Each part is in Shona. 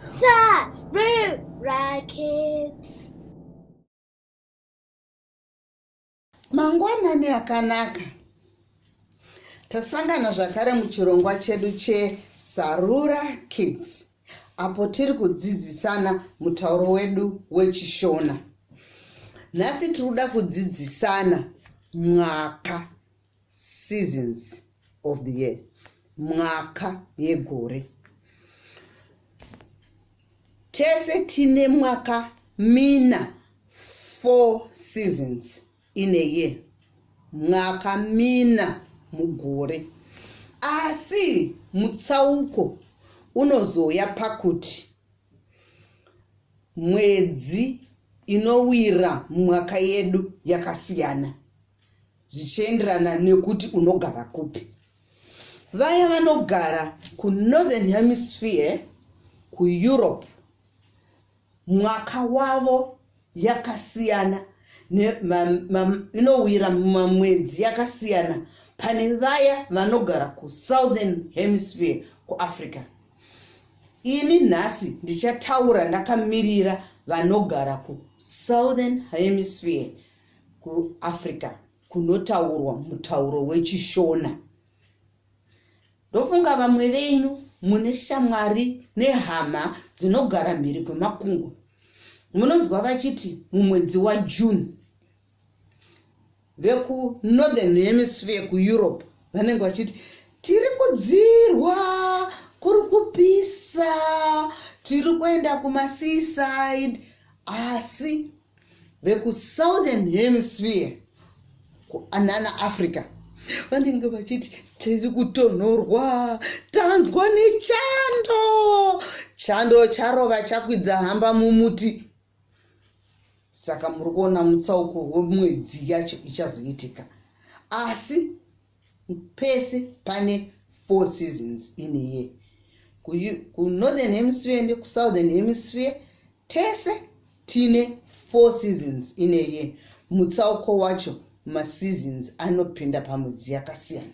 Sarura Kids. Mangwanani akanaka. Tasangana zvakare muchirongwa chedu cheSarura Kids apo tiri kudzidzisana mutauro wedu wechiShona. Nhasi tiri kuda kudzidzisana mwaka seasons of the year mwaka yegore tese tine mwaka mina four seasons in a year mwaka mina mugore asi mutsauko unozouya pakuti mwedzi inowira mwaka yedu yakasiyana zvichienderana nekuti unogara kupi vaya vanogara kunorthern hemisphere kueurope mwaka wavo yakasiyana inowira mumamwedzi yakasiyana pane vaya vanogara kusouthern hemisphere kuafrica ini nhasi ndichataura ndakamirira vanogara kusouthern hemisphere kuAfrica kunotaurwa mutauro wechiShona. Ndofunga vamwe venyu mune shamwari nehama dzinogara mhiri kwemakungwa. Munonzwa vachiti mumwedzi waJune vekuNorthern Hemisphere kuEurope vanenge vachiti tiri kudzirwa kuri kupisa tiri kuenda kumaseaside asi vekuSouthern Hemisphere kuanana Africa vanenge vachiti tiri kutonhorwa tanzwa nechando chando charova chakwidza hamba mumuti saka muri kuona mutsauko wemwedzi yacho ichazoitika asi pese pane four seasons in a year kunorthern hemisphere nekusouthern hemisphere tese tine four seasons in a year mutsauko wacho maseasons anopinda pamwedzi yakasiyana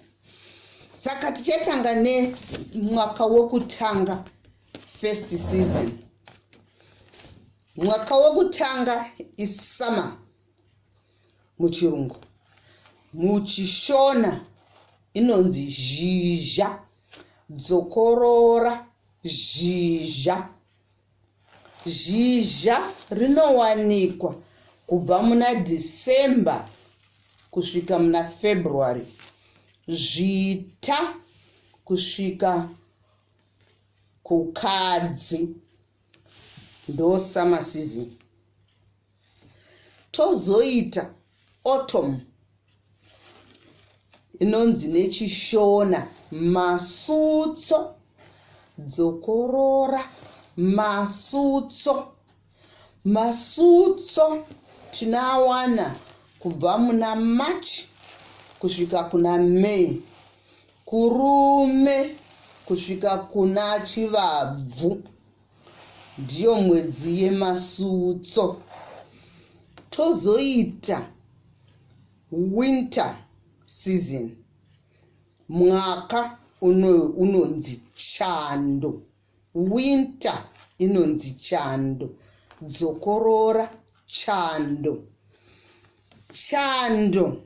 saka tichatanga nemwaka wekutanga first season mwaka wekutanga isummer muchirungu muchishona inonzi zhizha dzokorora zhizha zhizha rinowanikwa kubva muna december kusvika muna february zvita kusvika kukadzi ndo summer season Tozoita autumn inonzi nechiShona masutso. Dzokorora masutso. Masutso tinoawana kubva muna March kusvika kuna May. Kurume kusvika kuna Chivabvu. Ndiyo mwedzi yemasutso. Tozoita winter season. Mwaka unonzi chando. Winter inonzi chando. Dzokorora chando. Chando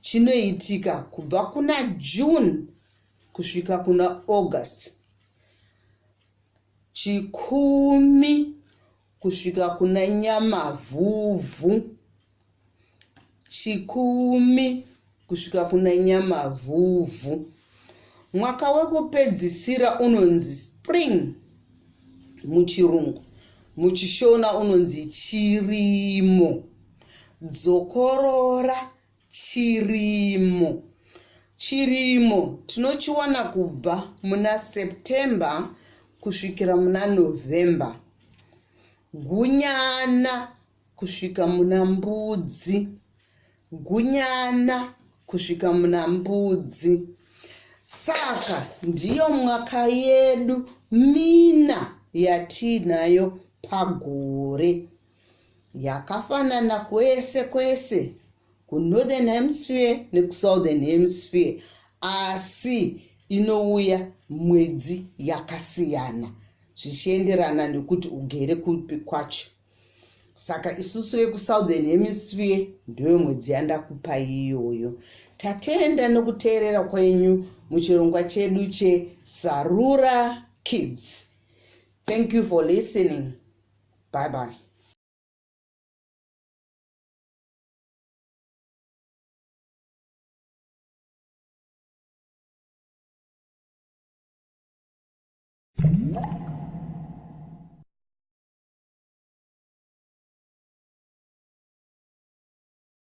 chinoitika kubva kuna June kusvika kuna August. Chikumi kusvika kuna Nyamavhuvhu. Chikumi kusvika kuna Nyamavhuvhu. Mwaka wekupedzisira unonzi spring muchirungu, muchishona unonzi chirimo. Dzokorora Chirimo. Chirimo tinochiwana kubva muna September kusvikira muna November. Gunyana kusvika muna Mbudzi. Gunyana kusvika muna Mbudzi. Saka ndiyo mwaka yedu mina yatiinayo pagore. Yakafanana kwese kwese kunorthern hemisphere nekusouthern hemisphere asi inouya mwedzi yakasiyana. zvichienderana nekuti ugere kupi kwacho. Saka isusu vekuSouthern Hemisphere ndiyo mwedzi yandakupai iyoyo. Tatenda nekuteerera kwenyu muchirongwa chedu cheSarura Kids. Thank you for listening. Bye bye.